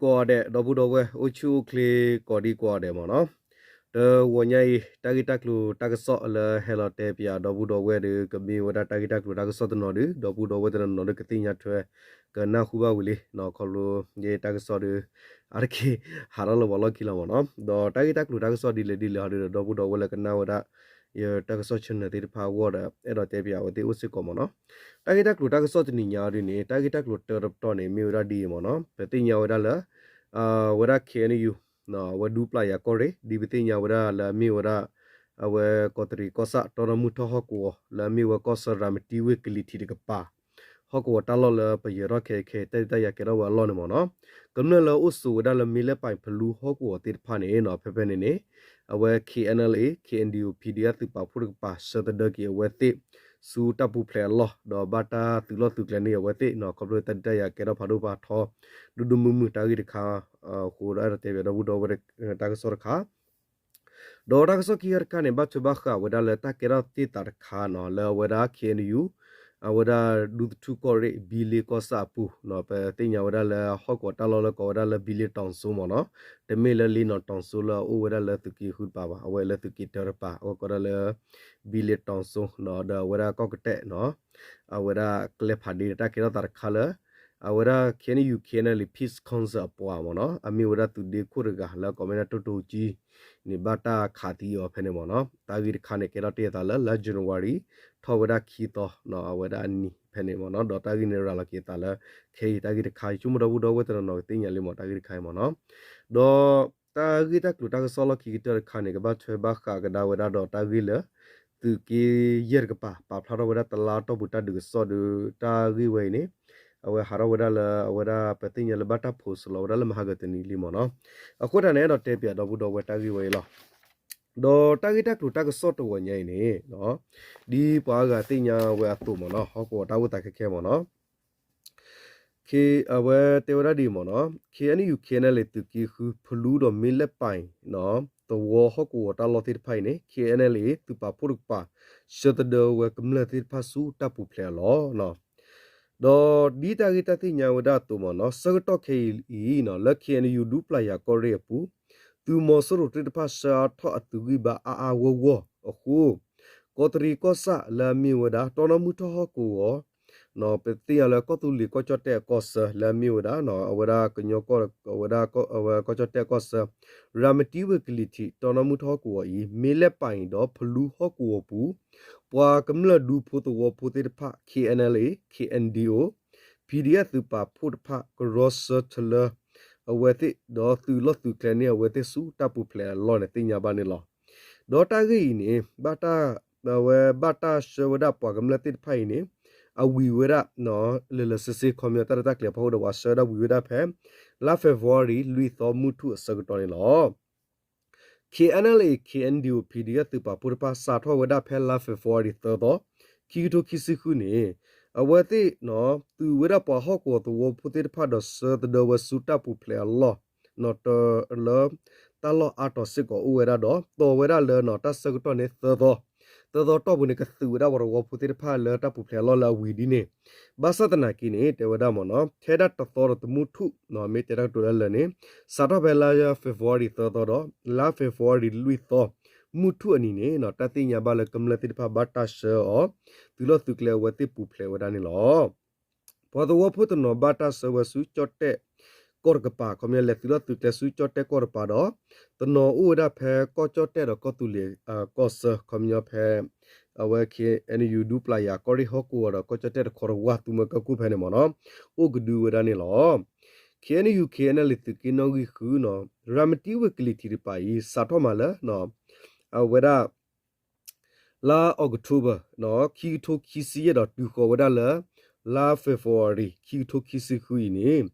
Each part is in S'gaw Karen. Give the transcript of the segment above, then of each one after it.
ကိးဂၤဒဲး ဒီပုၢ်ဒီဝဲၢ် အိၣ်ဆူၣ်အိၣ်ချ့ကိးဒံကိးဂၤဒဲးမ့ၢ်နီၤ. တဂီၤညါအံၤ တၢ်ဂ့ၢ်တၢ်ကျိၤတၢ်ကစီၣ်လၢဟဲလီၤတဲပၠးဒီပုၢ်ဒီဝဲၢ်ဒီး ကမ့ၢ်ဝဲဒၣ်တၢ်ဂ့ၢ်တၢ်ကျိၤတၢ်ကစီၣ်တနီၤဒီး ဒီပုၢ်ဒီဝဲၢ်တနီၤနီၤဒီးကသ့ၣ်ညါထွဲ ကနၢ်ဟူဘၣ်ဝံၤလံ ခီဖျိယတၢ်ကစီၣ်ဒီး အါတက့ၢ် ဟးထီၣ်လၢပှၤလီၢ်ခံလီၤမ့ၢ်နီၤ. ဒီးတၢ်ဂ့ၢ်တၢ်ကျိၤတၢ်ကစီၣ်ဒ်လဲၣ်ဒ်လဲၣ်ဟီဒီး ဒီပုၢ်ဒီဝဲၢ်လၢကနၣ်ဝဲဒၣ် ယတၢ်ကစီၣ် channel သ့ၣ်တဖၣ်အဂီၢ်ဒီး အဲၣ်ဒိးတဲပၠးအဝဲသ့ၣ်အိၣ်စ့ၢ်ကီးမ့ၢ်နီၤ. တၢ်ဂ့ၢ်တၢ်ကျိၤတၢ်ကစီၣ်တနံၤညါအံၤဒ်န့ၣ် တၢ်ဂ့ၢ်တၢ်ကျိၤတၢတပတီၢ်န့ၣ် မ့ၢ်ဝဲဒၣ်ဒ်အံၤမ့ၢ်နီၤ. ပသ့ၣ်ညါဝဲဒၣ်လၢ အဝဲဒၣ် K N U အဝဲဒူပျၢ်ယၤကီၢ်ရ့ၣ် ဒ်ပသ့ၣ်ညါဝဲဒၣ်လၢအမ့ၢ်ဝဲဒၣ် အဝဲကီးတရံးကီၢ်ဆၣ် တီနီၢ်မုၢ်ထီၣ်ဟီၣ်ကဝီၤ လၢအမ့ၢ်ဝဲကီၢ်ဆၢရၤမတံဝ့ၢ်ကလံၤထံးတကပၤ ဟီၣ်ကဝီၤတၢ်လီၢ်လၢပယဲၤထီၣ်ခဲအံၤခဲအံၤ တၢ်ဒုးတၢ်ယၤကဲထီၣ်ဝဲအလီၢ်န့ၣ်မ့ၢ်နီၤ. ကမျၢၢ်လၢအအိၣ်ဆိးဝဲဒၣ်လၢမ့ၢ်လဲၣ်ပၢ်ဖလူဟီၣ်ကဝီၤသ့ၣ်တဖၣ်န့ၣ်နီၤ ဖဲဖဲန့ၣ်န့ၣ် အဝဲ K N L A K N D O P D F သုးပာ်ဖှိၣ်တကပၤ ဆၢသဒၢက့ၤအဝဲသ့ၣ် ဆူတၢ်ပူၤဖျဲးအလီၢ် ဒီးဘၣ်တၢ်သုးလီၢ်သုးကျဲန့ၢ်အဝဲသ့ၣ်နီၤ ခီဖျိတၢ်ဒုးတၢ်ယၤကဲထီၣ်ဖးဒိၣ်ဖးထီ ဒိၣ်ဒိၣ်မုၢ်မုၢ်တၢ်ဂ့ၢ်တခါ အဃိဒီးအဲၣ်ဒိးတဲပၠးဒီပုၢ်ဒီဝဲၢ်တၢ်ကစီၣ်တခါ ဒီးတၢ်ကစီၣ်ခံခါတခါန့ၣ် ဘၣ်ထွဲဘၣ်ဃးဝဲဒၣ်လၢတၢ်ကဲထီၣ်သ့ၣ်သးတခါနီၤ လၢအဝဲဒၣ် K N U အဝဲဒၣ်ဒူသထူၣ်ကီၢ်ရ့ၣ် ဘံလ့ကီၢ်ဆၣ်အပူၤနီၤ ပသ့ၣ်ညါဝဲဒၣ်လၢဟီၣ်ကဝီၤတၢ်လီၢ်လၢကိးဝဲဒၣ်လၢဘံလ့တီၤစိမ့ၢ်နီၤ. တမ့ၢ်လၢလ့နီၤတီၤစိလၢအအိၣ်ဝဲဒၣ်လၢသုးက့ဃုတကပၤဘၣ် အဝဲလၢသုးက့တၢတကပၤ အဝဲကိးဒၣ်လၢ ဘံလ့တီၤစိနီၤ ဒီးအဝဲဒၣ်ကီၢ်ကတဲာ်နီၤ အဝဲဒၣ်ကျဲဖးဒ့န့ၣ် တၢ်ကဲထီၣ်သးတခါလၢ အဝဲဒၣ် K N U K N L A Peace Council အပှၤမ့ၢ်နီၤ အမ့ၢ်ဝဲဒၣ်သုးဒ့ခိၣ်တဂၤလၢကိးမ့ၢ်ဒၣ်တိၢ်တိၢ်ကၠံန့ၣ် ဘၣ်တၢ်ခးသံအီၤဖဲန့ၣ်မ့ၢ်နီၤ. တၢ်ဂ့ၢ်တခါန့ၣ် ကဲထီၣ်တ့ၢ်အသးလၢ လါ January ထီၣ်ဝဲဒၣ်ခံသီနီၤ အဝဲဒၣ်အနံၤဖဲန့ၣ်မ့ၢ်နီၤ. ဒီးတၢ်ဂ့ၢ်န့ၣ်ရၤလီၤက့ၤအသးလၢ ခဲအံၤတၢ်ဂ့ၢ်တခါ ယဆိကမိၣ်ဒီပုၢ်ဒီဝဲၢ်တနီၤနီၤကသ့ၣ်ညါလံမ့ၢ် တၢ်ဂ့ၢ်တခါအံၤမ့ၢ်နီၤ. ဒီးတၢ်ဂ့ၢ်တၢ်ကျိၤတၢ်ကစီၣ်လီၢ်ခံကတၢၢ်တခါန့ၣ် ကဘၣ်ထွဲဘၣ်ဃးကဒါဝဲဒၣ်ဒီးတၢ်ဂ့ၢ်လၢ သုးက့ယဲၢ်တကပၤ ပာ်ဖျါထီၣ်ဝဲဒၣ်တလါအတီၢ်ပူၤတၢ်ဒုးကစီၣ်ဒီး တၢ်ဂ့ၢ်ဝဲအံၤန့ၣ် အဝဲဟးထီၣ်ဝဲဒၣ်လၢအဝဲဒၣ်ပသ့ၣ်ညါလၢဘၣ်တၢ် post လီၤဝဲဒၣ်လၢမဟါကတနံၤလံမ့ၢ်နီၤ. အဃိသတးန့ၣ် အဲၣ်ဒိးတဲပၠးဒီပုၢ်ဒီဝဲၢ်တၢ်ဂ့ၢ်ဝဲအံၤလီၤ. ဒီးတၢ်ဂ့ၢ်တၢ်ကျိၤတၢ်ကစီၣ်တဂီၤညါအံၤန့ၣ် ဒ်ပှၤအါဂၤသ့ၣ်ညါဝဲအသိးမ့ၢ်နီၤ ဟီၣ်ကဝီၤတၢ်အိၣ်သးခဲခဲမ့ၢ်နီၤ အဝဲတဲဝဲဒၣ်ဒ်အံၤမ့ၢ်နီၤ K N U K N L A သုးက့ဃု ဖလူဒီးမ့ၢ်လဲၣ်ပၢ်အံၤ သဝီဟီၣ်ကဝီၤတၢ်လီၢ်သ့ၣ်တဖၣ်အံၤန့ၣ် K N L A သုးပာ်ဖှိၣ်တကပၤ ဆၢသဒၢဝဲကမျၢၢ်သ့ၣ်တဖၣ်ဆူတၢ်ပူၤဖျဲးအလီၢ် ဒီးဒ်တၢ်ဂ့ၢ်တၢ်သ့ၣ်ညါဝဲဒၣ်အသိးမ့ၢ်နီၤ ဆၢကတီၢ်ခဲအံၤအံၤနီၤ လၢ K N U ဒူပျၢ်ယၤကီၢ်ရ့ၣ်အပူၤ သုးမီၤစိရိၤသ့ၣ်တဖၣ်ဆှၢအါထီၣ်အသုးဂံၢ်ဘါအါအါဂီၢ်ဂီၢ်အဃိ ကီးတရံးကီၢ်ဆၣ်လၢအမ့ၢ်ဝဲဒၣ် တီနီၢ်မုၢ်ထီၣ်ဟီၣ်ကဝီၤ ပသ့ၣ်ညါလၢကီၢ်သူလ့ၤကီၢ်ကၠီၣ်တဲၣ်အကီၢ်ဆၢ လၢအမ့ၢ်ဝဲဒၣ် အဝဲဒၣ်ကညီကီၢ် အဝဲဒၣ်ကီၢ် အဝဲကီၢ်ကၠီၣ်တဲၣ်အကီၢ်ဆၢ ရၤမတံဝ့ၢ်ကလံၤထံး တီနီၢ်မုၢ်ထီၣ်ဟီၣ်ကဝီၤအံၤ မ့ၢ်လဲၣ်ပၢ်အံၤဒီးဖလူဟီၣ်ကဝီၤပူၤ ပှၤကမျၢၢ်ဒူဖိသဝီဖိသ့ၣ်တဖၣ် K N L A K N D O P D F သုးပာ်ဖှိၣ်တဖၣ် ကရီဆၢထလၢ အဝဲသ့ၣ် ဒီးသုးလီၢ်သုးကျဲန့ၢ်အဝဲသ့ၣ်ဆူတၢ်ပူၤဖျဲးအလီၢ်န့ၣ် သ့ၣ်ညါဘၣ်န့ၣ်လီၤ. ဒီးတၢ်ဂ့ၢ်အံၤန့ၣ် ဘၣ်တၢ် အဝဲဘၣ်တၢ်ဆှၢဝဲဒၣ်ပှၤကမျၢၢ်သ့ၣ်တဖၣ်အံၤန့ၣ် အဝံၤဝဲဒၣ် လၢာ်လၢာ်ဆ့ဆ့ ခီပညီတၢ်ရဲၣ်တၢ်ကျဲၤအဖီခိၣ်ဒီး ပှၤဆှၢဝဲဒၣ်ဝံၤဝဲဒၣ်ဖဲ လါ February လွံၢ်သီ မုၢ်ထူၣ်အဆၢကတီၢ်န့ၣ်လီၤ. K N L A K N D O P D F သုးပာ်ဖှိၣ်တဖၣ် စးထီၣ်ဝဲဒၣ်ဖဲလါ February သၢသီ ခံကထိခံဆံဃုန့ၣ် အဝဲသ့ၣ် သုးဝဲဒၣ်ပှၤဟီၣ်ကဝီၤသဝီဖိသ့ၣ်တဖၣ်ဒီးဆၢသဒၢဝဲဆူတၢ်ပူၤဖျဲးအလီၢ် လၢတၢ်လီၢ်အါတီၤစ့ၢ်ကီးအိၣ်ဝဲဒၣ်ဒီး တီၤဝဲဒၣ်လၢတၢ်ဆၢကတီၢ်န့ၣ်သၢသီ သၢသီတီၢ်ပူၤန့ၣ် ကသုးဝဲဒၣ်ပှၤသဝီဖိသ့ၣ်တဖၣ်လၢတၢ်ပူၤဖျဲးအလီၢ်လၢအဝံၤဒ်န့ၣ် ဘၣ်ဆၣ်သနာ်က့န့ၣ် တဲဝဲဒၣ်မ့ၢ်နီၤ ထဲဒၣ်တသီဒီးတမုၢ်ထူၣ် မ့ၢ်တဲတၢ်ကတိၤလၢလၢာ်န့ၣ် စးထီၣ်ဖဲလါ February သၢသီဒီး လါ February လွံၢ်သီ မုၢ်ထူၣ်အနံၤန့ၣ် တၢ်သ့ၣ်ညါဘၣ်လၢကမျၢၢ်သ့ၣ်တဖၣ်ဘၣ်တၢ်ဆှၢအီၤ သုးလီၢ်သုးကျဲအဝဲသ့ၣ်ပူၤဖျဲးဝဲဒၣ်န့ၣ်လီၤ. ပှၤသဝီဖိတနီၤဘၣ်တၢ်ဆှၢဝဲဆူ ကၠီၣ်တဲၣ်ကီၢ်တကပၤ ခီပညီလဲၤသုးလီၢ်သုးကျဲဆူကၠီၣ်တဲၣ်ကီၢ်တကပၤဒီး တနီၤအိၣ်ဝဲဒၣ်ဖဲကီၢ်ကၠီၣ်တဲၣ်ဒီးကီၢ်သူလ့ၤကီၢ်ဆၢ ခီပညီဖဲ အဝဲ K N U ဒူပျၢ်ယၤကီၢ်ရ့ၣ်ဟီၣ်ကဝီၤဒီးကီၢ်ကၠီၣ်တဲၣ်တခီတဝၢ် သူမွဲကၢၢ်ခိၣ်ဖဲန့ၣ်မ့ၢ်နီၤ အိၣ်ကဒုဝဲဒၣ်န့ၣ်လီၤ. K N U K N L A သုးက့နီၣ်ဂံၢ်ဃုနီၤ ရၤမတံဝ့ၢ်ကလံၤထံးတကပၤအံၤ စးထီၣ်မးလၢ အဝဲဒၣ် လါ October ခံကထိခံဆံယဲၢ်ဒီးတုၤဃီၤဝဲဒၣ်လၢ လါ February ခံကထိခံဆံဃုအံၤန့ၣ်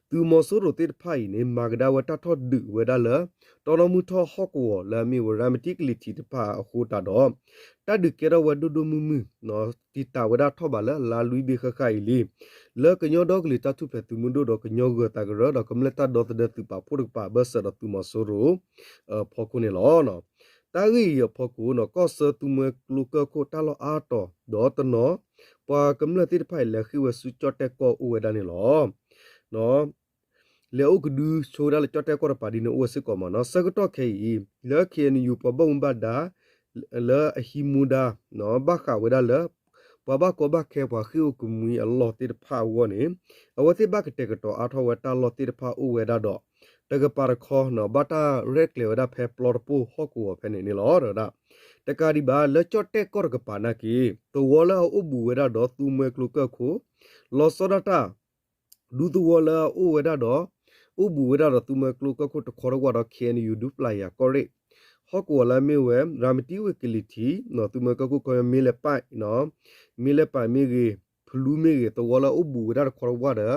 သုးမီၤစိရိၤသ့ၣ်တဖၣ်အံၤန့ၣ် မၤကဒါဝဲတၢ်ထီၣ်ဒုးဝဲဒၣ်လၢ တီနီၢ်မုၢ်ထီၣ်ဟီၣ်ကဝီၤလၢအမ့ၢ်ဝဲရၤမတံကလံၤထံးတဖၣ်အဃိသတးဒီး တၢ်ဒုးကဲထီၣ်ဝဲဒိၣ်ဒိၣ်မုၢ်မုၢ် တံာ်တာ်ဝဲဒၣ်ထီၣ်ဘးလၢလါလွံၢ်ဘ့ၣ်ဃၣ်ဃၣ်အံၤလံ လၢကညီဒီကလုာ်တၢ်ထူၣ်ဖျဲးသုးမုၢ်ဒိၣ်ဒီးကညီဂၢၤသးကရၢဒီးကမျၢၢ်တၢ်ဒီသဒၢသုးပာ်ဖှိၣ်တကပၤဘၢၣ်စၢၤဒီးသုးမီၤစိရိၤ အဖီခိၣ်န့ၣ်လီၤ. တၢ်ဂ့ၢ်အံၤအဖီခိၣ် ကီၢ်ဆၢသူမွဲကျိကၢၢ်ခိၣ်တၢ်လီၢ်အါတီၤ ဒီးတနီၤ ပှၤကမျၢၢ်သ့ၣ်တဖၣ်အံၤလဲၤဃ့ၢ်ဝဲဆူကၠီၣ်တဲၣ်ကီၢ်အိၣ်ဝဲဒၣ်န့ၣ်လီၤ. လဲၤအိၣ်ကဒုဆိဝဲဒၣ်လၢကၠီၣ်တဲၣ်ကီၢ်တကပၤဒ်န့ၣ်အိၣ်ဝဲစ့ၢ်ကီးမ့ၢ်နီၤ. ဆၢကတီၢ်ခဲအံၤ လၢ ခ့ၣ်အဲၣ်ယူၣ် ပှၤဘၣ်မူဘၣ်ဒါ လၢအဟံးမူဒါ ဘၣ်ဃးဝဲဒၣ်လၢ ပှၤဘၣ်ကီဘၣ်ခဲပှၤဃ့ၢ်အိၣ်ကမှံအလီၢ်သ့ၣ်တဖၣ်အဂီၢ်န့ၣ် အဝဲသ့ၣ်ဘၣ်ကတဲာ်ကတီၤအါထီၣ်ဝဲတၢ်လီၢ်သ့ၣ်တဖၣ်အိၣ်ဝဲဒၣ်ဒီး တကပၤတခီ ဘၣ်တၢ်ရဲၣ်ကျဲၤဝဲဒၣ်ဖဲပျီတပိၢ်ဟီၣ်ကဝီၤဖဲန့ၣ်န့ၣ်လီၤ. ဒီးတကးဒံးဘၣ် လၢကၠီၣ်တဲၣ်ကီၢ်တကပၤနာ်က့ သဝီလၢအအိၣ်ဘူးဝဲဒၣ်ဒီးသူမွဲကျိကၢၢ်ခိၣ် လီၤဆီဒၣ်တၢ် ဒူသဝီလၢအအိၣ်ဝဲဒၣ်ဒီး အိၣ်ဘူးဝဲဒၣ်ဒီးသူမွဲကျိကၢၢ်ခိၣ်တခီတဝၢ်ဒီး ခ့ၣ်အဲၣ်ယူၣ် ဒူပျၢ်ယၤကီၢ်ရ့ၣ် ဟီၣ်ကဝီၤလၢအမ့ၢ်ဝဲ ရၤမတံဝ့ၢ်ကလံၤထံး သူမွဲကျိကၢၢ်ခိၣ်ခီ မ့ၢ်လဲၤပာ် မ့ၢ်လဲၤပာ်မ့ၢ်ဂ့ၤ ဖလူမ့ၢ်ဂ့ၤ သဝီလၢအအိၣ်ဘူးဝဲဒၣ်တခီတဝၢ်ဒီး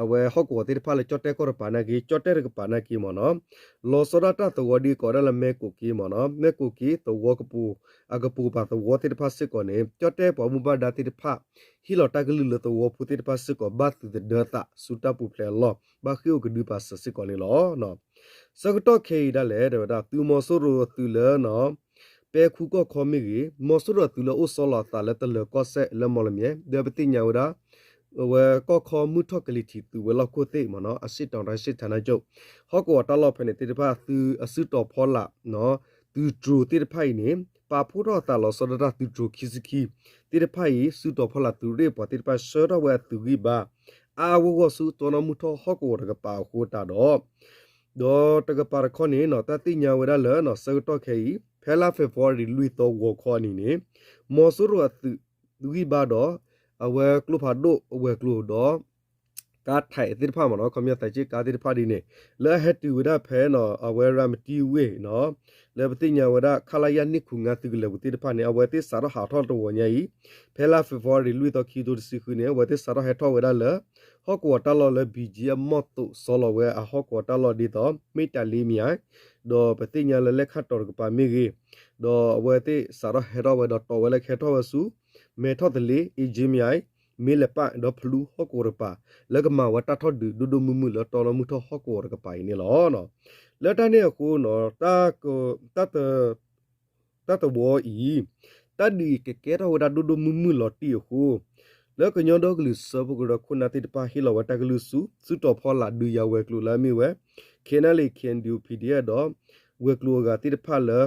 အဝဲဟီၣ်ကဝီၤသ့ၣ်တဖၣ်လၢကၠီၣ်တဲၣ်ကီၢ်တကပၤနာ်က့ ကၠီၣ်တဲၣ်တကပၤနာ်က့မ့ၢ်နီၤ လီၤဆီဒၣ်တၢ်သဝီဒ်ကိးဒၣ်လၢမဲၢ်ကိၣ်က့မ့ၢ်နီၤ မဲၢ်ကိၣ်က့သဝီကပိၤ အကပိၤပၤသဝီသ့ၣ်တဖၣ်စ့ၢ်ကီးန့ၣ် ကၠီၣ်တဲၣ်ပှၤဘၣ်မူဘၣ်ဒါသ့ၣ်တဖၣ် ဟ့ၣ်လီၤတၢ်ကလုၢ်လၢသဝီဖိသ့ၣ်တဖၣ်စ့ၢ်ကီး ဘၣ်သုးသဒၢသးဆူတၢ်ပူၤဖျဲးအလီၢ် ဘၣ်ဃ့ၢ်အိၣ်ကဒုပာ်စၢၤစ့ၢ်ကီးန့ၣ်လီၤ. ဆၢကတီၢ်ခဲအံၤဒၣ်လဲာ် တဲဝဲဒၣ် သုးမီၤစိရိၤအသုးလၢ ပဲခူကီၢ်ခီမ့ၢ်ဂ့ၤ မီၤစိရိၤအသုးလၢအိၣ်ဆီလီၤအသးလၢတလၢၤကီၢ်စဲၣ်လၢမီၣ်လမၠဲၣ် ဒီးပသ့ၣ်ညါဝဲဒၣ် အဝဲကီၢ်ခီမုၢ်ထီၣ်ကလံၤထံးသုးဝဲၤလီၢ်ခိၣ်သ့ၣ်မ့ၢ်နီၤ အစ့ၣ်တီၤတၢ်စ့ၣ်ထးနၢ်ကၠိၣ် ဟီၣ်ကဝီၤတၢ်လီၢ်ဖဲန့ၣ်သ့ၣ်တဖၣ် သုးအစုတီၤဖီလာ် သုးတြိၤသ့ၣ်တဖၣ်အံၤန့ၣ် ပာ်ဖှိၣ်ထီၣ်အသးလီၤဆီဒၣ်တၢ်သုးတြိၤခံဆံခံသ့ၣ်တဖၣ်အံၤ စုတီၤဖီလာ်သုးရ့ၣ်ပှၤသ့ၣ်တဖၣ်ဆှၢထီၣ်ဝဲအသုးဂံၢ်ဘါ အါအါဂီၢ်ဂီၢ်ဆူတီနီၣ်မုၢ်ထီၣ်ဟီၣ်ကဝီၤတကပၤအဃိတးဒီး ဒီးတကပၤတခီန့ၣ် တၢ်သ့ၣ်ညါဝဲဒၣ်လၢ ဆၢကတီၢ်ခဲအံၤ ဖဲလါ February လွံၢ်သီဂီၤခီအနံၤန့ၣ် မီၤစိရိၤအသုးဂံၢ်ဘါဒီး အဝဲကျိဖးဒိၣ်အဝဲၤကျိၤဒီး ကါထဲးသ့ၣ်တဖၣ်မ့ၢ်နီၤ ခီပညီသးစ့ၣ်ကါသ့ၣ်တဖၣ်ဒ်န့ၣ် လၢအဟဲတုၤဝဲဒၣ်ဖဲ အဝဲရၤမတံဝ့ၢ် လၢပသ့ၣ်ညါဝဲဒၣ် ခလရ နှစ်ခုငါး သုးကလၢၤပူၤသ့ၣ်တဖၣ်န့ၣ် အဝဲသ့ၣ်စးထီၣ်ဟးထီၣ်တဝီညါအံၤ ဖဲလါ February လွံၢ်သီခံကထိတဆံဃုန့ၣ် အဝဲသ့ၣ်စးထီၣ်ဟဲထီၣ်ဝဲဒၣ်လၢ ဟီၣ်ကဝီၤတၢ်လီၢ်လၢ ဘံၣ်ကၠံအ မီၢ်သိး စီလီၤဝဲအဟီၣ်ကဝီၤတၢ်လီၢ်ဒ်သိး မ့ၢ်တၢ်လ့မံၤ ဒီးပသ့ၣ်ညါလၢလဲၣ်ခၣ်တီၤတကပၤမ့ၢ်ဂ့ၤ, ဒီးအဝဲသ့ၣ်စးထီၣ်ဟဲထီၣ်ဝဲဒီးတီၢ်ဝဲလၢကဟဲထီၣ်ဝဲဆူ မဲထီၣ်သလ့ အ့ၣ်ကၠ့မံၤ မ့ၢ်လဲၤပာ် ဒီးဖလူဟီၣ်ကဝီၤတကပၤ လၢကမၤဝဲတၢ်ထီၣ်ဒုးဒိၣ်ဒိၣ်မုၢ်မုၢ်လၢတီနီၣ်မုၢ်ထီၣ်ဟီၣ်ကဝီၤတကပၤအံၤန့ၣ်လီၤ. လၢတၢ်န့ၣ်အဃိနီၤ တၢ်သဝီအံၤ တၢ်ဒုးအံၤကကဲထီၣ်ဝဲဒၣ်ဒိၣ်ဒိၣ်မုၢ်မုၢ်လီၤတံၢ်အဃိ လၢကညီဒီကလုာ်စၢဖှိၣ်ကရၢခိၣ်နၢ်သ့ၣ်တဖၣ်ဟ့ၣ်လီၤဝဲတၢ်ကလုၢ်ဆူ စုတီၤဖီလာ်ဒုးယၤဝဲၤကျိၤလၢအမ့ၢ်ဝဲ ခ့ၣ်အဲၣ်ယူၣ် ခ့ၣ်အဲၣ်ယူၣ် ပီၣ်ဒီအ့ၣ် ဒီး ဝဲၤကျိၤအဂၤသ့ၣ်တဖၣ်လၢ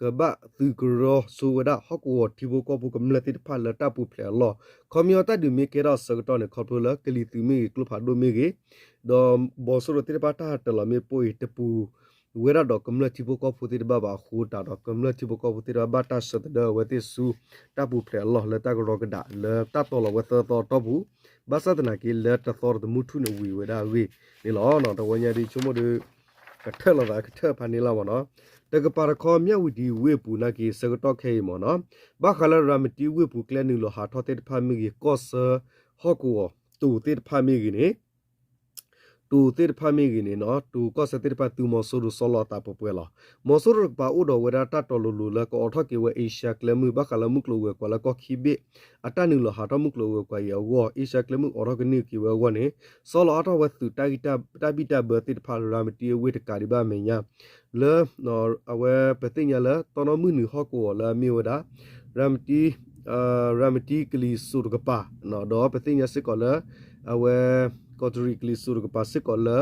ကဘၣ်သုးကရီဆိဝဲဒၣ် ဟီၣ်ကဝီၤထံဖိကီၢ်ဖိကမျၢၢ်သ့ၣ်တဖၣ်လၢတၢ်ပူၤဖျဲးအလီၢ်, ခီပညီတၢ်ဒုးမ့ၢ်ကဲထီၣ်အဆၢကတီၢ်န့ၣ် ခီဖျိလၢကလံၤသုးမ့ၢ်ဂ့ၤ ကျိဖးဒိၣ်မ့ၢ်ဂ့ၤ, ဒီးဘီစိရိၤသ့ၣ်တဖၣ်တၢ်ဟးတၢၤလီၤမ့ၢ်ပိၢ်အံၤ တပူၤ ဝဲဒၣ်ဒီးကမျၢၢ်ထံဖိကီၢ်ဖိသ့ၣ်တဖၣ်ဘၣ်အဃိတးဒီး ကမျၢၢ်ထံဖိကီၢ်ဖိသ့ၣ်တဖၣ်ဘၣ်တၢ်ဆၢသဒၢအဝဲသ့ၣ်ဆူ တၢ်ပူၤဖျဲးအလီၢ်လၢတၢ်ကရီကဒးလၢတၢ်တီၤလီၤဝဲသၢသီအတီၢ်ပူၤ, ဘၣ်ဆၣ်သနာ်က့ လၢတသီတသမူထူၣ်န့ၣ်ဝံၤဝဲဒၣ်အဂ့ၢ်န့ၣ်လီၤ. တဝီညါဒ်ဆိကမိၣ်ဒီး ကထၢၣ်လီၤသးကထၢၣ်ဖးန့ၢ်လီၤမ့ၢ်နီၤ. တကပၤတခီ မၠၣ်ဝတံၤဝ့ၢ်ပူၤနာ်က့ ဆၢကတီၢ်ခဲအံၤမ့ၢ်နီၤ, ဘၣ်ဃးလၢရၤမတံဝ့ၢ်ပူၤကျဲနုာ်လီၤဟးထီၣ်သ့ၣ်တဖၣ်မ့ၢ်ဂ့ၤ ကီၢ်ဆၢဟီၣ်ကဝီၤတိၤသ့ၣ်တဖၣ်မ့ၢ်ဂ့ၤန့ၣ် တိၤသ့ၣ်တဖၣ်မ့ၢ်ဂ့ၤန့ၣ်နီၤ တိၤကီၢ်ဆၢသ့ၣ်တဖၣ် သုးမီၤစိရိၤစီလီၤအသးပှဲၤပှဲၤလီၤ. မီၤစိရိၤတကပၤအိၣ်ဒီးဝဲဒၣ်တၢ်တီၤလိၤလိၤလၢကအိးထီၣ်က့ၤဝဲအ့ရှါကျဲမုၢ် ဘၣ်ဃးလၢမုၢ်ကျိၤဝဲၤကွာ်လၢကီၢ်ခံဘ့ၣ် အတၢ်နုာ်လီၤဟးထီၣ်မုၢ်ကျိၤဝဲၤကွာ်အံၤအဂီၢ် အ့ရှါကျဲမုၢ်အိးထီၣ်ကန့ၢ်က့ၤဝဲအဂီၢ်န့ၣ် စီလီၤအါထီၣ်ဝဲသုးတၢ်ဘံၣ်တၢ်ဘၢသ့ၣ်တဖၣ် ရၤမတံအဝ့ၢ်တကးဒံးဘၣ်အမဲာ်ညါ လၢ အဝဲပသ့ၣ်ညါလၢ တီနီၣ်မုၢ်နုာ်ဟီၣ်ကဝီၤလၢအမ့ၢ်ဝဲဒၣ် ရၤမတံ ရၤမတံကလံၤစိးတကပၤ ဒီးပသ့ၣ်ညါစ့ၢ်ကီးလၢ အဝဲ ကီးတရံးကလံၤစိးတကပၤစ့ၢ်ကီးလၢ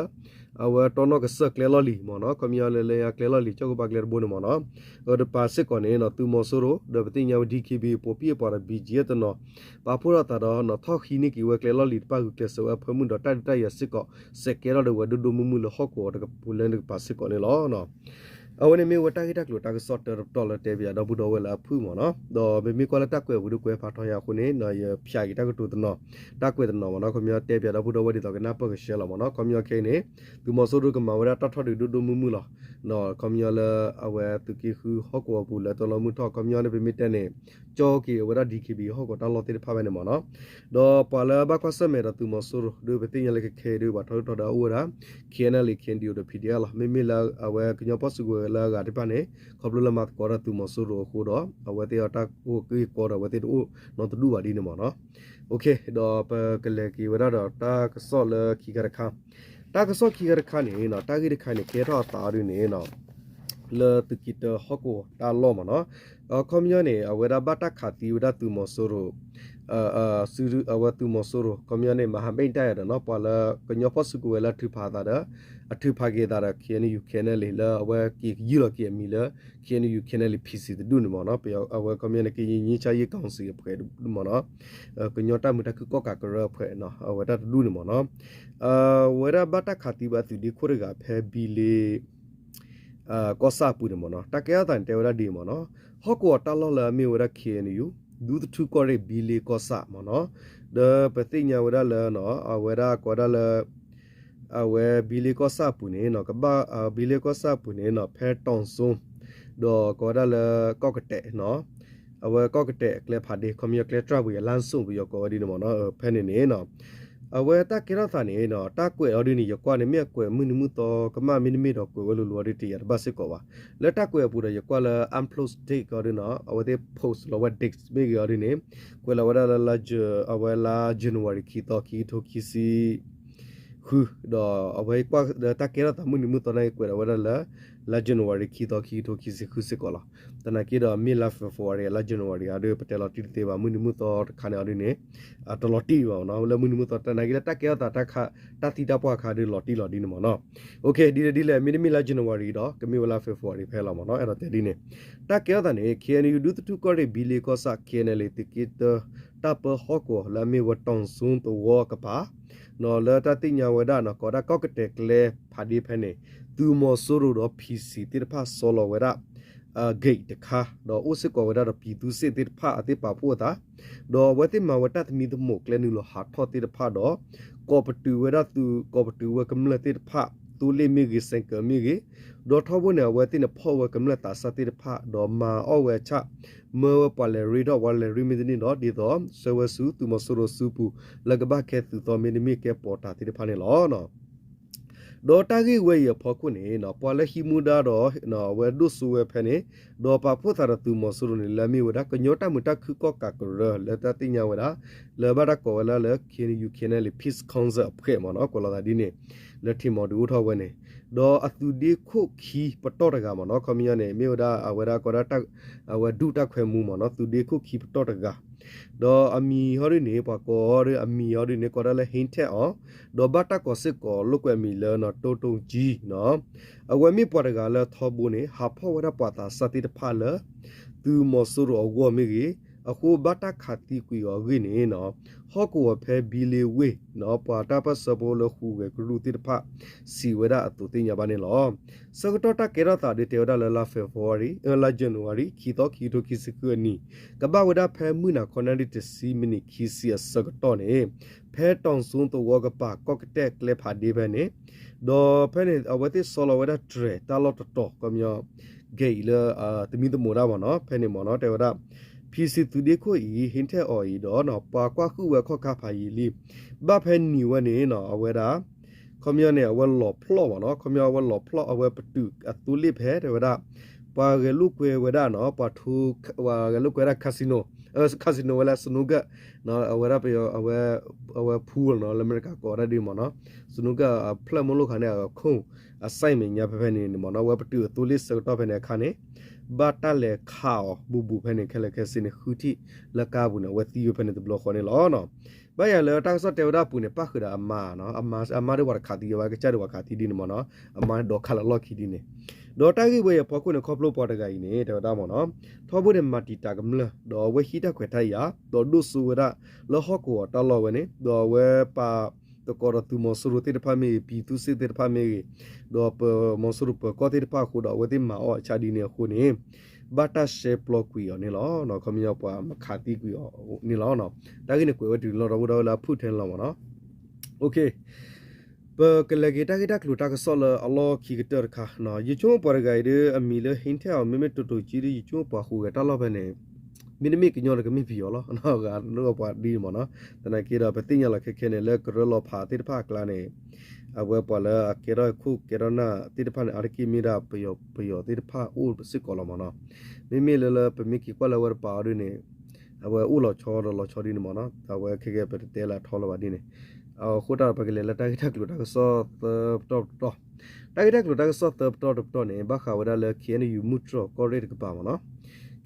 အဝဲတီနီၣ်ကစၢၢ်ကျဲလီၢ်လံၤမ့ၢ်နီၤ ခီပညီလၢ လၢညါကျဲလီၢ်လံၤ ကၠီၣ်ကဘၣ်ကျဲတဘိန့ၣ်မ့ၢ်နီၤ အတပၤစ့ၢ်ကီးန့ၣ် သုးမီၤစိရိၤ ဒီးပသ့ၣ်ညါဝဲ DKBA ပိာ်ပံၣ်အပှၤဒီး ဘံၣ်ကၠံအတနီၤ ပာ်ဖှိၣ်ထီၣ်သးဒီး ထီၣ်ဟံးန့ၢ်က့ၤဝဲကျဲလီၢ်လံၤတဖၣ် ဂုာ်ကျဲးစၢးဝဲအဖၢမုၢ်ဒီး တၢ်ဒုးတၢ်ယၤစ့ၢ်ကီး စဲးကဲထီၣ်ဒီးဝဲဒိၣ်ဒိၣ်မုၢ်မုၢ်လၢဟီၣ်ကဝီၤတကပၤလၢတကပၤစ့ၢ်ကီးန့ၣ်လီၤ. အဝဲန့ၣ်မ့ၢ်ဝဲတၢ်ဂ့ၢ်တၢ်ကျိၤတၢ်ကစီၣ်တၢတပတီၢ်လၢတဲပၠးဒီပုၢ်ဒီဝဲၢ်လၢအဖုၣ်မ့ၢ်နီၤ ဒီးမ့မ့ၢ်ကွၢ်လၢတၢ်ကွဲးပူၤဒုးကွဲးဖးထီယၤအဃိန့ၣ် ယဖၠးက့ၤတၢ်ကတိၤတနီၤ တၢ်ကွဲးတနီၤမ့ၢ်နီၤ ခီပညီတဲပၠးဒီပုၢ်ဒီဝဲၢ်ဒ်သိးကနၢ်ပၢၢ်ကဆှဲလီၤမ့ၢ်နီၤ ခီပညီခဲအံၤန့ၣ် သုးမီၤစိရိၤကမၤဝဲဒၣ်တၢ်ထီၣ်ဒုးဒိၣ်ဒိၣ်မုၢ်မုၢ်လီၤ ခီပညီလၢအဝဲသုးက့ဃုဟီၣ်ကဝီၤပူၤလၢတီနီၣ်မုၢ်ထီၣ် ခီပညီန့ၣ် ပမ့ၢ်တဲန့ၣ် ကၠီက့ၤအဝဲဒၣ် DKBA ဟီၣ်ကဝီၤတၢ်လီၢ်သ့ၣ်တဖၣ်ဖဲန့ၣ်မ့ၢ်နီၤ ဒီးပှၤလၢဘၣ်ကွၢ်ဆၢၣ်မဲာ်ဒီးသုးမီၤစိရိၤ ဒုးပသ့ၣ်ညါလၢခဲခဲအံၤဒုး ပှၤထီဒုၣ်ထီဒါအိၣ်ဝဲဒၣ် KNLA KNDO ဒီး PDF လီၤ မ့မ့ၢ်လၢအဝဲကညီဖီၣ်စုကဝဲၤလၢအဂၤတဖၣ်န့ၣ် ခီဖျိလၢမၤသကိးဒီးသုးမီၤစိရိၤအဃိဒီး အဝဲသ့ၣ်အတၢ်အိၣ်က့ၤကီဒီး အဝဲသ့ၣ်တအိၣ်နီတဒူၣ်ဘၣ်ဒ်န့ၣ်မ့ၢ်နီၤ ဒီးပကလဲၤက့ၤဝဲဒၣ်ဒီးတၢ်ကစီၣ်လၢခံခါတခါ တၢ်ကစီၣ်ခံခါတခါန့ၣ် တၢ်ဂ့ၢ်တခါန့ၣ် ကဲထီၣ်အသးအီၤဒ်န့ၣ် လၢသုးက့တၢဟီၣ်ကဝီၤတၢ်လီၢ်မ့ၢ်နီၤ အခီပညီန့ၣ် အဝဲဒၣ်ဘၣ်တၢ်ခးသံဝဲဒၣ်သုးမီၤစိရိၤ အဝဲသုးမီၤစိရိၤ ခီပညီန့ၣ် မဟာမိတ်တပ် ဒီးနီၤ ပှၤလၢကညီဖီၣ်စုကဝဲၤလၢအထုးဖးအသးဒီး အထုးဖးက့ၤအသးဒီး KNU KNLA လၢအဝဲက့ၤကယုၢ်လီၤက့ၤအမံၤလၢ KNU KNLA PC တဒူၣ်န့ၣ်မ့ၢ်နီၤ အဝဲခီပညီန့ၣ် ကရင်ငြိမ်းချမ်းရေးကောင်စီ အဖွဲ့မ့ၢ်နီၤ ကညီတၢ်မုာ်တၢ်ခုၣ်ကီၣ်ကးကရၢ အဖွဲ့ အဝဲတၢ်တဒူၣ်န့ၣ်မ့ၢ်နီၤ အဝဲဒၣ်ဘၣ်တၢ်ခးသံဝဲအသုးဒ့ခိၣ်တဂၤဖဲဘံလ့ ကီၢ်ဆၣ်အပူၤန့ၣ်မ့ၢ်နီၤ တၢ်ကဲထီၣ်သးန့ၣ် တဲဝဲဒၣ်ဒ်အံၤမ့ၢ်နီၤ ဟီၣ်ကဝီၤတၢ်လီၢ်လၢအမ့ၢ်ဝဲဒၣ် KNU ဒူသထူကီၢ်ရ့ၣ်ဘံလ့ကီၢ်ဆၣ်မ့ၢ်နီၤ ဒီးပသ့ၣ်ညါဝဲဒၣ်လၢ အဝဲဒၣ်ကိးဝဲဒၣ်လၢ အဝဲဘံလ့ကီၢ်ဆၣ်အပူၤန့ၣ် ကဘၣ် ဘံလ့ကီၢ်ဆၣ်အပူၤန့ၣ်နီၤ ဖဲတီၤစိ ဒီးကိးဝဲဒၣ်လၢကီၢ်ကတဲာ်နီၤ အဝဲကီၢ်ကတဲာ်အကျဲဖးဒ့ ခီပညီကျဲတြၢ်ပူၤ လမ်းဆုံ ပယီၤကိးဝဲဒ်န့ၣ်မ့ၢ်နီၤ ဖဲန့ၣ်န့ၣ်နီၤ အဝဲတၢ်ကဲထီၣ်သးန့ၣ်နီၤ တၢ်ကွဲးအီၤဒ်န့ၣ် ယကွၢ်န့ၣ် မ့ၢ်အကွဲးမုၢ်နံၤမုၢ်သီကမၣ် မ့တမ့ၢ်ဒီးကွဲးဝဲလိၤလိၤအီၤဒ်တယၤတဘၣ်စ့ၢ်ကီးဘၣ် လၢတၢ်ကွဲးအပူၤဒီး ယကွၢ်လၢ upload date အီၤဒ်နီၤ အဝဲသ့ၣ် post လီၤဝဲ date မ့ၢ်ဂ့ၤအီၤဒ်န့ၣ် ကွဲးလီၤဝဲဒၣ်လၢ အဝဲလါ January ခံသီ ခံကထိခံဆံ ဃု ဒီးအဝဲကွၢ်လၢတၢ်ကဲထီၣ်သးမုၢ်နံၤမုၢ်သီန့ၣ် ကွဲးလီၤဝဲဒၣ်လၢ လါ January ခံသီ ခံကထိခံဆံဃုစ့ၢ်ကီးလီၤ. သနာ်က့ဒီးမ့ၢ်လါ February လါ January အီၤဒီး ပတဲလီၤတံၢ်တသ့ဘၣ် မုၢ်နံၤမုၢ်သီတခါန့ၣ်အီၤဒ်န့ၣ် တလီၤတံၢ်ဘၣ်နီၤ လၢမုၢ်နံၤမုၢ်သီ သနာ်က့လၢတၢ်ကဲထီၣ်သး တၢ်သံတၢ်ပှၢ်အခါဒီးလီၤတံၢ်လီၤဒ်န့ၣ်မ့ၢ်နီၤ. ဒ်လဲၣ်ဒ်လဲၣ် မ့တမ့ၢ်လါ January ဒီး ကမ့ၢ်ဝဲလါ February ဖဲလီၤမ့ၢ်နီၤ အဲၣ်ဒိးတဲဒ်န့ၣ် တၢ်ကဲထီၣ်သးန့ၣ် KNU ဒူသထူကီၢ်ရ့ၣ် ဘံလ့ကီၢ်ဆၣ် KNLA သုးက့တၢ တၢ်ပၢဟီၣ်ကဝီၤလၢအမ့ၢ်ဝဲတီၤစိသဝီကပၤ လၢတၢ်သ့ၣ်ညါဝဲဒၣ်နီၤ ကိးဒၣ်ကီၢ်ကတဲာ်ကျဲဖးဒ့ဖဲန့ၣ် သုးမီၤစိရိၤဒီး PC သ့ၣ်တဖၣ်ဆီလီၤဝဲဒၣ် gate တခါ ဒီးအိၣ်စ့ၢ်ကီးဝဲဒၣ်ဒီး ပြည်သူ့စစ် သ့ၣ်တဖၣ်အသ့ၣ်ပာ်ဖှိၣ်အသး ဒီးအဝဲသ့ၣ်မၤဝဲတၢ်သမံသမိးကျဲနုာ်လီၤဟးထီၣ်သ့ၣ်တဖၣ်ဒီး ကိးပတုာ်ဝဲဒၣ်သုး ကိးပတုာ်ဝဲကမျၢၢ်သ့ၣ်တဖၣ် သိလ့ၣ်မ့ၢ်ဂ့ၤ စဲးကၢးမ့ၢ်ဂ့ၤ ဒီးထီဘိန့ၣ် အဝဲသ့ၣ်န့ၣ်ဖီၣ်ဝဲကမျၢၢ်သးစၢ်သ့ၣ်တဖၣ် ဒီးမၤအီၣ်ဝဲအဆၣ် မၢဝဲပှၤလဲၤရ့ထီၣ် ပှၤလဲၤရ့မ့ၢ်တန့ၢ်ဒီး ဒ်သိးဆှၢဝဲဆူသုးမီၤစိရိၤစုပူၤ လၢကဘၣ်ကဲသုးသီမ့တမ့ၢ်ကဲပီးတၢ်သ့ၣ်တဖၣ်န့ၣ်လီၤ. ဒီးတၢ်ဂ့ၢ်ဝဲအံၤအဖီခိၣ်န့ၣ် ပှၤလၢဟံးမူဒါဒီး အဝဲဒိၣ်စိဝဲဖဲန့ၣ် ဒီးပာ်ဖှိၣ်သးဒီးသုးမီၤစိရိၤန့ၣ် လၢအမ့ၢ်ဝဲဒၣ် ကညီတၢ်မုာ်တၢ်ခုၣ်ကီၣ်ကးကရၢ လၢတၢ်သ့ၣ်ညါဝဲဒၣ် လၢဘၣ်တၢ်ကိးဝဲလၢ လၢ KNU KNLA Peace Council အဖှဲးမ့ၢ်နီၤ ကွဲးလီၤသးဒ်န့ၣ် လၢထံၣ်မီၤဒုးအိၣ်ထီၣ်ဝဲန့ၣ် ဒီးအသုးဒ့ခိၣ်ခံပတီၢ်တဂၤမ့ၢ်နီၤ ခီပညီန့ၣ် မ့ၢ်ဝဲဒၣ်အဝဲဒၣ်ကိးဒၣ် အဝဲဒုးတၢ်ခွဲးမူမ့ၢ်နီၤ သုးဒ့ခိၣ်ခံပတီၢ်တဂၤ ဒီးအမံၤဟီဒ်န့ၣ် ပှၤကိးအီၤဒီးအမံၤဟီဒ်န့ၣ် ကိးဒၣ်လၢ ဟ့ထဲၣ်အီၤ ဒီးဘၣ်တၢ်ကိးစ့ၢ်ကီးလိာ်ကွဲအမံၤလၢ တိတိကၠံ အဝဲမ့ၢ်ပှၤတဂၤလၢထီဘိန့ၣ် ဟးဖီၣ်ဝဲဒၣ်ပှၤသးစၢ်သ့ၣ်တဖၣ်လၢ သုးမီၤစိရိၤအဂီၢ်မ့ၢ်ဂ့ၤ, အဃိဘၣ်တၢ်ခးသံကွံာ်အီၤအဂ့ၢ်န့ၣ် ဟီၣ်ကဝီၤဖဲဘံလ့ဝ့ၢ် ပှၤတၢ်ပၢၢ်ဆၢဖိလၢဟူးဂဲၤကရူၢ်သ့ၣ်တဖၣ် စံးဝဲဒၣ်အသိးသ့ၣ်ညါဘၣ်န့ၣ်လီၤ. ဆၢကတီၢ်တၢ်ကဲထီၣ်သးဒုးတဲဝဲဒၣ်လၢလါ February လါ January ခံသီ ခံကထိခံဆံဃုအနံၤ ကဘၣ်ဝဲဒၣ်ဖဲမုၢ်နၤခီနၣ်ရံၣ်တဆံမံးနံးခံဆံအဆၢကတီၢ်န့ၣ် ဖဲတီၤစိသဝီကပၤကီၢ်ကတဲာ်ကျဲဖးဒ့ဖဲန့ၣ် ဒီးဖဲန့ၣ် အဝဲသ့ၣ်ဆီလီၤဝဲဒၣ်တြဲၤတၢ်လီၢ်တတီၤ ခီပညီ gate လၢ သမံသမိးတၢ်မ့ၢ်နီၤ ဖဲန့ၣ်မ့ၢ်နီၤ တဲဝဲဒၣ် ဖံစံသုးဒ့ခိၣ်အံၤ ဟ့ထဲၣ်အီၤအံၤဒီး ပှၤကွၢ်ဟုၣ်ဝဲခီၣ်ခါဖးယံာ်လံ ဘၣ်ဖဲနံၤဝဲန့ၣ်နီၤ အဝဲဒၣ် ခီပညီန့ၣ် အဝဲလီၤဖျီၣ်မ့ၢ်နီၤ ခီပညီအဝဲလီၤဖျီၣ် အဝဲပတုာ်အသိလ့ၣ်ဖဲ တဲဝဲဒၣ် ပှၤဂဲၤလိာ်ကွဲဝဲဒၣ်နီၤ ပှၤထိ ပှၤဂဲၤလိာ်ကွဲဝဲဒၣ် casino casino ဝဲလၢ snooker အဝဲဒၣ်ပယီၤ အဝဲ pool နီၤ လၢအမဲရကၤကိးဝဲဒၣ်ဒ်မ့ၢ်နီၤ snooker အဖျၢၣ်မ့ၢ်လိၣ်ခါန့ၣ် အခိၣ် အစဲးမဲာ်ညါဖဲဖဲန့ၣ်န့ၣ်မ့ၢ်နီၤ အဝဲပတုာ်အသိလ့ၣ်ဆၢကတီၢ်ဖဲန့ၣ်အခါန့ၣ် ဘၣ်တၢ်လဲၤခးအီၤဘူးဘူးဖဲန့ၣ် ခဲလၢာ်ခဲဆ့န့ၣ် ဃုထံၣ်လၢကါပူၤန့ၣ် အဝဲသံဝဲဖဲန့ၣ်တဘျီဃီန့ၣ်လီၤ. ဘၣ်ယၤလၢတၢ်ကစီၣ်တဲဝဲဒၣ်အပူၤန့ၣ် ပၣ်ဃုာ်ဒီးအမါနီၤ အမါဒ်ပှၤတခးသံဝဲ ကစၢ်ဒ်ပှၤခးသံဒ်န့ၣ်မ့ၢ်နီၤ အမါဒိးခးလၢလီၢ်ခံဒ်န့ၣ် ဒီးတၢ်ဂ့ၢ်ဝဲအံၤအဖီခိၣ်န့ၣ် ခီဖျိပှၤတဂၤအံၤန့ၣ် တဲဝဲဒၣ်မ့ၢ်နီၤ ထီဘိန့ၣ် မၤတံာ်တာ်ကမျၢၢ် ဒီးအဝဲဟံးတၢ်ခွဲးတၢ်ယာ် ဒီးဒိၣ်စိဝဲဒၣ် လၢဟီၣ်ကဝီၤတၢ်လီၢ်ဝဲန့ၣ် ဒီးအဝဲပာ်သကိးဒီးသုးမီၤစိရိၤသ့ၣ်တဖၣ်မ့ၢ်ဂ့ၤ ပြည်သူ့စစ် သ့ၣ်တဖၣ်မ့ၢ်ဂ့ၤ ဒီးပမီၤစိရိၤပၢၤကီၢ်သ့ၣ်တဖၣ်အဃိဒီး အဝဲသ့ၣ်မၤအီၣ်အဆၣ်ဒ်န့ၣ်အဃိန့ၣ် ဘၣ်တၢ်ရှဲပျီကွံာ်အီၤန့ၣ်လီၤ. ခီပညီပှၤမၤခးသံကွံာ်အီၤန့ၣ်လီၤ. တၢ်ဂ့ၢ်န့ၣ်ကွဲးဝဲတုၤလီၤဒီပုၢ်ဒီဝဲၢ်လၢအဖုၣ်ထဲန့ၣ်လီၤမ့ၢ်နီၤ ပကလဲၤက့ၤတၢ်ဂ့ၢ်တၢ်ကျိၤတၢ်ကစီၣ်လၢအလီၢ်ခံကတၢၢ်တခါ ယဆိကမိၣ်ပှၤတဂၤအံၤဒီး အမံၤလၢဟ့ထဲၣ်အီၤ မ့မ့ၢ်တိၤတိၤကၠံဒီး ယဆိကမိၣ်ပှၤဟူးဂဲၤတၢ်လီၢ်ဖဲန့ၣ် မ့တမ့ၢ်ကညီဒီးကမ့ၢ်ပယီၤလီၤ ဂၤလိပှၤဒ်မ့ၢ်နီၤ သနာ်က့ဒီး ပသ့ၣ်ညါလီၤခဲခဲန့ၣ် လၢကရၢလီၤဖးသ့ၣ်တဖၣ်အကျါန့ၣ် အဝဲပှၤလၢအကဲထီၣ်ခိၣ်ကဲထီၣ်နၢ်သ့ၣ်တဖၣ်န့ၣ် အါတက့ၢ်မ့ၢ်ဒၣ်ပယီၤသ့ၣ်တဖၣ်အိၣ်စ့ၢ်ကီးလီၤမ့ၢ်နီၤ မ့မ့ၢ်လၢလၢပမ့ၢ်က့ၤကွၢ်လၢအဝဲတပၤအီၤဒ်န့ၣ် အဝဲအိၣ်လီၤဆီဒီးလီၤဆီဒ်န့ၣ်မ့ၢ်နီၤ အဝဲခဲကဲပတတဲလၢအထီလၢၤဘၣ်ဒ်န့ၣ် အဃိတၢ်ဒီးပကလဲၤလၢတၢ်ဂ့ၢ်တၢ်ကျိၤတၢ်ကစီၣ်သၢပတီၢ်တပတီၢ် တၢ်ဂ့ၢ်တၢ်ကျိၤတၢ်ကစီၣ်သၢပတီၢ်တပတီၢ်န့ၣ် ဘၣ်ဃးဝဲဒၣ်လၢ KNU မုၢ်တြီၢ်ကီၢ်ရ့ၣ်တကပၤမ့ၢ်နီၤ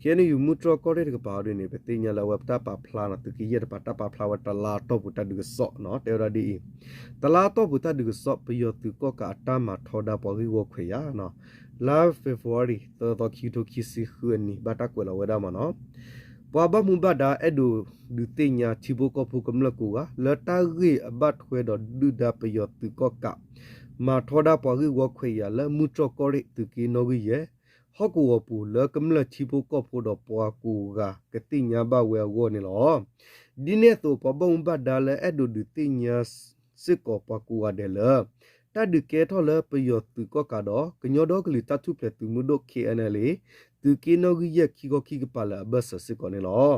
ကဲန့ၣ် ယူၤမူတြီၢ်ကီၢ်ရ့ၣ်တကပၤအီၤဒ်န့ၣ် ပသ့ၣ်ညါလၢအဝဲပတၢ်ပာ်ဖျါနီၤ သုးက့ယဲၢ်တကပၤ တၢ်ပာ်ဖျါဝဲတလါအတီၢ်ပူၤတၢ်ဒုးကစီၣ်နီၤ တဲဝဲဒၣ်ဒ်အံၤ, တလါအတီၢ်ပူၤတၢ်ဒုးကစီၣ် ပယီၤသုးကီၣ်ကးအတၢ်မၤထီဒါပှၤဂ့ၢ်ဝီခွဲးယာ်နီၤ, လါ February သၢသီ ခံကထိခံဆံဃုအနံၤ ဘၣ်တၢ်ကွဲးလီၤဝဲဒၣ်မ့ၢ်နီၤ ပှၤဘၣ်မူဘၣ်ဒါအဲၣ်ဒိးဒုးသ့ၣ်ညါထံဖိကီၢ်ဖိကမျၢၢ်ကိးဂၤ လၢတၢ်ဂ့ၢ်အဘၣ်ထွဲဒီးဒုၣ်ဒါပယီၤသုးကီၣ်ကး မၤထီဒါပှၤဂ့ၢ်ဝီခွဲးယာ်လၢမူတြီၢ်ကီၢ်ရ့ၣ်သုးက့နီၣ်ဂံၢ်ယဲၢ် ဟီၣ်ကဝီၤပူၤ လၢကမျၢၢ်ထံဖိကီၢ်ဖိဒီးပှၤကိးဂၤကသ့ၣ်ညါဘၣ်ဝဲအဂီၢ်န့ၣ်လီၤ. ဒ်န့ၣ်အသိး ပှၤဘၣ်မူဘၣ်ဒါလၢအဲၣ်ဒိးဒုးသ့ၣ်ညါစ့ၢ်ကီးပှၤကိးဂၤဒဲးလၢ တၢ်ဒုးကဲထီၣ်လၢပယီၤသုးကီၣ်ကးဒီး ကညီဒီကလုာ်တၢ်ထူၣ်ဖျဲးသုးမုၢ်ဒိၣ် K N L A သုးက့နီၣ်ဂံၢ်ယဲၢ်ခံခီခံကပၤလၢအဘၢၣ်စၢၤစ့ၢ်ကီးန့ၣ်လီၤ.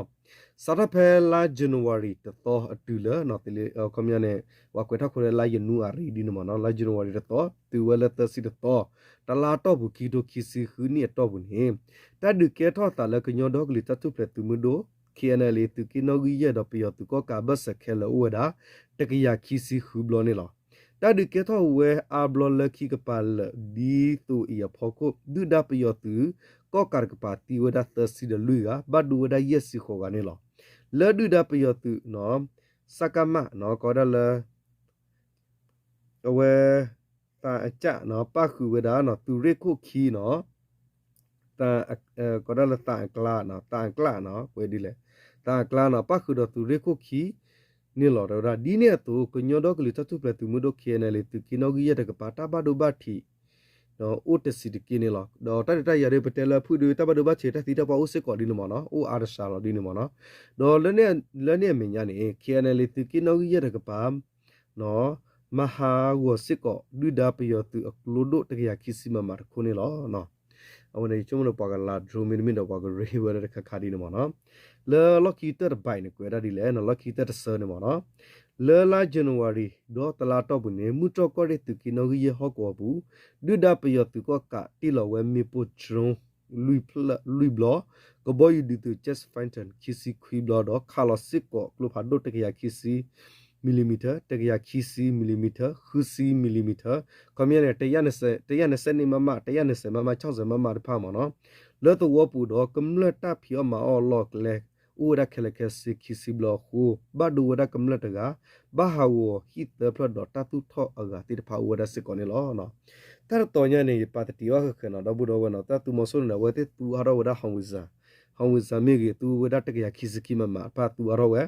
စးထီၣ်ဖဲလါ January တသီအတုၤလၢ ခီပညီန့ၣ် ပှၤကွဲးထီၣ်ခိလၢလါယနူၤအါရံၤဒ်န့ၣ်မ့ၢ်နီၤ လါ January တသီ တုၤဝဲလၢသၢဆံတသီ တလါအတီၢ်ပူၤ ခံကထိခံဆံဃုနံၣ်အတီၢ်ပူၤန့ၣ် တၢ်ဒုးကဲထီၣ်အသးလၢကညီဒီကလုာ်တၢ်ထူၣ်ဖျဲးသုးမုၢ်ဒိၣ် K N L A သုးက့နီၣ်ဂံၢ်ယဲၢ်ဒီးပယီၤသုးကီၣ်ကးအဘၢၣ်စၢၤခဲလၢာ်အိၣ်ဝဲဒၣ် တကယၤခံဆံဃုဘျီန့ၣ်လီၤ. တၢ်ဒုးကဲထီၣ်ဝဲအါဘျီလၢခံကပၤလၢာ် ဒ်သိးအံၤအဖီခိၣ် ဒုၣ်ဒါပယီၤသုးကီၣ်ကးတကပၤသံဝဲဒၣ်သၢဆံဒီးလွံၢ်ဂၤ ဘၣ်ဒိဝဲဒၣ်ယဲၢ်ဆံဃိးဂၤန့ၣ်လီၤ. လၢဒုၣ်ဒါပယီၤသုးနီၤ စကမ ကိးဝဲဒၣ်လၢ အဝဲ သးအကၣ်နီၤ ပၣ်ဃုာ်ဝဲဒၣ်နီၤ သုးရ့ၣ်ခိၣ်ခံနီၤ ကိးဒၣ်လၢသးအကျါနီၤ သးအကျါနီၤ ဝဲဒ်လဲၣ် သးအကျါနီၤ ပၣ်ဃုာ်ဒီးသုးရ့ၣ်ခိၣ်ခံန့ၣ်လီၤ တဲဝဲဒၣ် ဒ်န့ၣ်အသိး ကညီဒီကလုာ်တၢ်ထူၣ်ဖျဲးသုးမုၢ်ဒိၣ် K N L A သုးက့နီၣ်ဂံၢ်ယဲၢ်တကပၤ တၢ်ဘၣ်ဒိဘၣ်ထံး အိၣ်တဆံးတက့ၢ်န့ၣ်လီၤ. ဒီးတၢ်ဒုးတၢ်ယၤဒ်ပတဲလၢဖုၣ်ဒုး တၢ်ဘၣ်ဒိဘၣ်ထံး တၢ်သံတၢ်ပှၢ်အိၣ်စ့ၢ်ကီးဒ်န့ၣ်မ့ၢ်နီၤ အိၣ်အါတစှၤလီၤဒ်န့ၣ်မ့ၢ်နီၤ. ဒီးလၢန့ၣ်အမဲာ်ညါန့ၣ် K N L A သုးက့နီၣ်ဂံၢ်ယဲၢ်တကပၤ မၤဟးဂီၤစ့ၢ်ကီး ဒုၣ်ဒါပယီၤသုးအကျိဒိၣ်တကယၤခံဆံမမတခိၣ်န့ၣ်လီၤ. အဝဲန့ၣ် ယဆိကမိၣ်ဒီးပှၤကလၤ drone မ့တမ့ၢ်ဒီးပှၤကရ့ဝဲလၢတခါခါဒ်န့ၣ်မ့ၢ်နီၤ. လၢလီၢ်ခံကတၢၢ်တဘၣ်အံၤန့ၣ် ကွဲးဒၣ်ဒ်လဲၣ်နီၤ လီၢ်ခံကတၢၢ်တဆၢန့ၣ်မ့ၢ်နီၤ. လၢလါ January ဒီးတလါတီၢ်ပူၤန့ၣ် မုၢ်တြီၢ်ကီၢ်ရ့ၣ်သုးက့နီၣ်ဂံၢ်ယဲၢ်ဟီၣ်ကဝီၤပူၤ ဒုၣ်ဒါပယီၤသုးကီၣ်ကးတ့ၢ်လီၤဝဲမ့ၣ်ပိၢ် drone လွံၢ်ဘျီ, ကဘီယူၤဒုးသုး jet fighter ခံဆံခွံဘျီဒီး ခးလီၤစ့ၢ်ကီးကျိဖးဒိၣ်တကယၤခံဆံ millimeter, တကယၤခံဆံ millimeter, ခွံဆံ millimeter, ခီပညီန့ၣ် တကယၤနစဲးန့ၣ် မမ, တကယၤနစဲး မမ, ခြောက်ဆယ် မမတဖၣ်မ့ၢ်နီၤ. လၢသဝီပူၤဒီး ကမျၢၢ်တၢ်ဖံးအီၣ်မၤအီၣ်အလီၢ်အကျဲ အိၣ်ဝဲဒၣ်ခဲလၢာ်ခဲဆ့ခံဆံဘျီအဃိ ဘၣ်ဒိဝဲဒၣ်ကမျၢၢ်တဂၤ, ဘၣ်ဟးဂီၤဟံၣ်သၢဖျၢၣ်ဒီးတၢ်သူၣ်ထီၣ်အဂၤသ့ၣ်တဖၣ်အိၣ်ဝဲဒၣ်စ့ၢ်ကီးန့ၣ်လီၤ. တၢ်တတီၤညါန့ၣ် ယပာ်တတံၢ်အီၤဃဲၤဃဲၤနီၤ ဒီပုၢ်ဒီဝဲၢ်နီၤ တၢ်သူမီၤစိရိၤန့ၣ် အဝဲသ့ၣ်သူအါထီၣ်ဝဲဒၣ် howitzer, howitzer မ့ၢ်ဂ့ၤ သူဝဲဒၣ်တကယၤခံဆံခံ မမ တဖၣ်သူအါထီၣ်ဝဲ,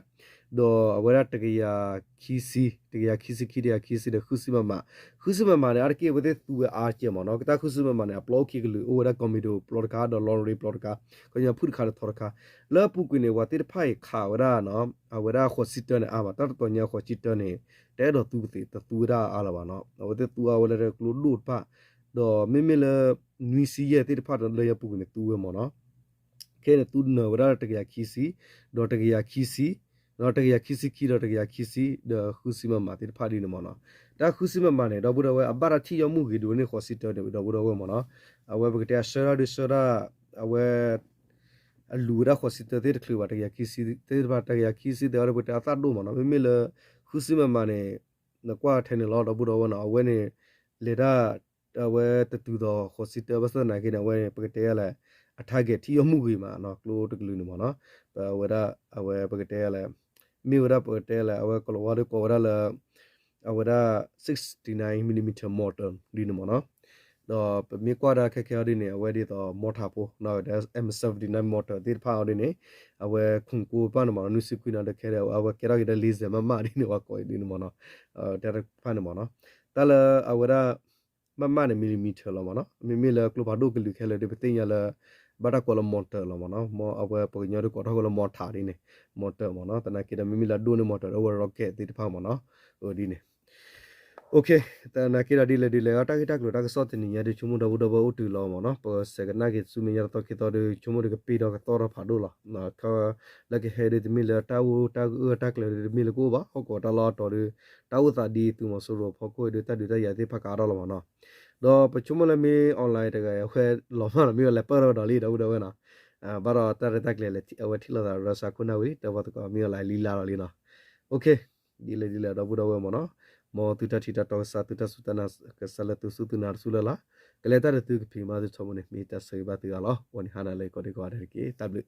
ဒီးအဝဲဒၣ်တကယၤခံဆံ, တကယၤခံဆံခံ, တကယၤခံဆံဒီးဃုဆံ မမ, ဃုဆံ မမ န့ၣ် အါတက့ၢ်အဝဲသ့ၣ်သူဝဲအါကဲမ့ၢ်နီၤ, ကတၢၢ်ဃုဆံ မမ န့ၣ် အပျီအိၣ်ခံကလုာ် အိၣ်ဝဲဒၣ် commando ပျီတခါ ဒီး long range ပျီတခါ, ကညီဖုၣ်တခါဒီးထီတခါ, လၢအပူၤကွံာ်န့ၣ် ပှၤသ့ၣ်တဖၣ်အံၤခးဝဲဒၣ် အဝဲဒၣ်ဃိးဆံတၢန့ၣ်အါမး, တၢ်တတီၤညါဃိးဆံတၢန့ၣ် တအဲၣ်ဒိးသူကသ့ တသူဝဲဒၣ်အါလၢၤဘၣ်နီၤ, အဝဲသ့ၣ်သူအါဝဲလၢကျိဒိၣ်တဖၣ်, ဒီးမ့မ့ၢ်လၢ နွံဆံယဲၢ်သ့ၣ်တဖၣ်လၢယပူၤကွံာ်န့ၣ်သူဝဲမ့ၢ်နီၤ, ခဲအံၤန့ၣ် သူနၢၤဝဲဒၣ်တကယၤခံဆံ, ဒီးတကယၤခံဆံ, တကယၤခံဆံခံဒီးတကယၤခံဆံ ဒီးဃုဆံ မမ သ့ၣ်တဖၣ်ဒ်န့ၣ်မ့ၢ်နီၤ, တၢ်ဃုဆံ မမ န့ၣ် ဒီပုၢ်ဒီဝဲၢ် အဘၣ်တၢ်ထံၣ်ယီၢ်မုၢ်ဂ့ၤဒိၣ်န့ၢ်ဃိးဆံတၢန့ၣ် ဒီပုၢ်ဒီဝဲၢ်မ့ၢ်နီၤ, အဝဲပကတဲအဆၢဒၣ်ဒုးဆၢဒၣ်, အဝဲ အလူၤဝဲဒၣ်ဃိးဆံတၢသ့ၣ်တချုးဘၣ် တကယၤခံဆံသ့ၣ်တဖၣ် တကယၤခံဆံသ့ၣ်အီၤဒီး ပကတဲအသၣ်ဒိၣ်မ့ၢ်နီၤ, မ့မ့ၢ်လၢ ဃုဆံ မမ န့ၣ် နကွၢ်ထဲန့ၣ်လီၤ ဒီပုၢ်ဒီဝဲၢ်နီၤ, အဝဲန့ၣ် လဲၤတၢ် အဝဲတတုၤဒီးဃိးဆံတၢဘၣ်ဆၣ်သနာ်က့န့ၣ် အဝဲန့ၣ် ပကတဲလဲၣ် အ target ထံၣ်ယီၢ်မုၢ်ဂ့ၤမးနီၤ, ကျိတကလုာ်န့ၣ်မ့ၢ်နီၤ, ပဝဲဒၣ် အဝဲပကတဲလဲၣ်, မ့ၢ်ဝဲဒၣ်ပကတဲလဲၣ် အဝဲကလီၤဝါဒီးကိးဝဲဒၣ်လၢ အဝဲဒၣ် sixty-nine millimeter mortar ဒ်န့ၣ်မ့ၢ်နီၤ, ဒီးပမ့ၢ်ကွၢ်ဒၣ်ခဲခဲအီၤဒ်န့ၣ် အဝဲဒ်သိး mortar ဖိ ဒီး M seventy-nine mortar သ့ၣ်တဖၣ်အီၤဒ်န့ၣ် အဝဲခိၣ်ကိးတဖၣ်န့ၣ်မ့ၢ်နီၤ, နွံဆံခွံနီၤ ဒီးခဲဒီး အဝဲကဲထီၣ်က့ၤဒီး laser မးမးဒ်န့ၣ် ပှၤကိးအံၤဒ်န့ၣ်မ့ၢ်နီၤ, တၢ်တဖၣ်န့ၣ်မ့ၢ်နီၤ, တၢ်လၢအဝဲဒၣ် မးမးန့ၣ် millimeter လီၤမ့ၢ်နီၤ, မ့မ့ၢ်လၢကျိဖးဒိၣ်ကလုာ်ခဲလၢာ်ဒီး ပသ့ၣ်ညါလၢ ဘၣ်တၢ်ကိးလၢ mortar လီၤမ့ၢ်နီၤ, အဝဲပကညီဒုးကိးထီၣ်ဝဲလၢ mortar ဒ်န့ၣ်, mortar မ့ၢ်နီၤ, သနာ်က့ဒီး မ့မ့ၢ်လၢအဒိၣ်န့ၢ် mortar ဒီးအဝဲ rocket သ့ၣ်တဖၣ်မ့ၢ်နီၤ, ဒ်န့ၣ် သနာ်က့ဒီး ဒ်လဲၣ်ဒ်လဲၣ် တၢ်ဂ့ၢ်တၢ်ကျိၤတၢ်ကစီၣ်တနံၤညါဒီး ဆိကမိၣ်ဒီပုၢ်ဒီဝဲၢ်အိၣ်တုၤလီၤမ့ၢ်နီၤ, ပဆဲးကနၣ်က့ၤဆူမဲာ်ညါတသီခံသီဒီး ဆိကမိၣ်ဒီးကပ့ၤဒီးကသီထီၣ်ဖးဒိၣ်လီၤ, လၢကဟဲဒီး တမ့ၢ်လၢတၢ်အိၣ်တၢ်အၢတၢ်ကျၢၤဒီး တမ့ၢ်လၢကအိၣ်ဘၣ်, ဟီၣ်ကဝီၤတၢ်လီၢ်အတီၤဒီး တၢ်အိၣ်သးဒ်သုးမီၤစိရိၤအဖီခိၣ်ဒီး တၢ်ဒုးတၢ်ယၤသ့ၣ်တဖၣ်ကအါထီၣ်လီၤမ့ၢ်နီၤ, ဒီးပဆိကမိၣ်လၢမ့ၢ် online တဂၤအဝဲလီၤမးနီၤ, မ့ၢ်ဝဲလဲၤပၢၢ်ထီၣ်ဝဲဒီးလံ ဒီပုၢ်ဒီဝဲၢ်နီၤ, ဘၣ်ဒီးတၢ်ရဲၣ်တၢ်ကျဲၤလၢအဝဲထံၣ်လိာ်သးဒီး စးခိၣ်နၢ်ဝံၤ တဲဝဲသကိး မ့ၢ်ဝဲလၢလံလါလီၤလံနီၤ, OK, ဒ်လဲၣ်ဒ်လဲၣ် ဒီပုၢ်ဒီဝဲၢ်မ့ၢ်နီၤ, မ်သုတၢ်ထံၣ်တၢ်တီကစၢ် သုတၢ်စူၢ်တၢ်နာ်ကစၢ်လၢသုစူၢ်သုနာ်တစူၢ်လၢ်လၢ်, ကလဲၤတၢ်ဒီးသုကဖံးကမၤသုထီဘိန့ၣ် မ့ၢ်တၢ်ဆၢဂ့ၤဘၣ်သုအါလီၤ. အဝဲန့ၣ်ဟါနၤလၢကိးဒံကိးဂၤဒဲးတက့ၢ်. တၢ်ဘျုး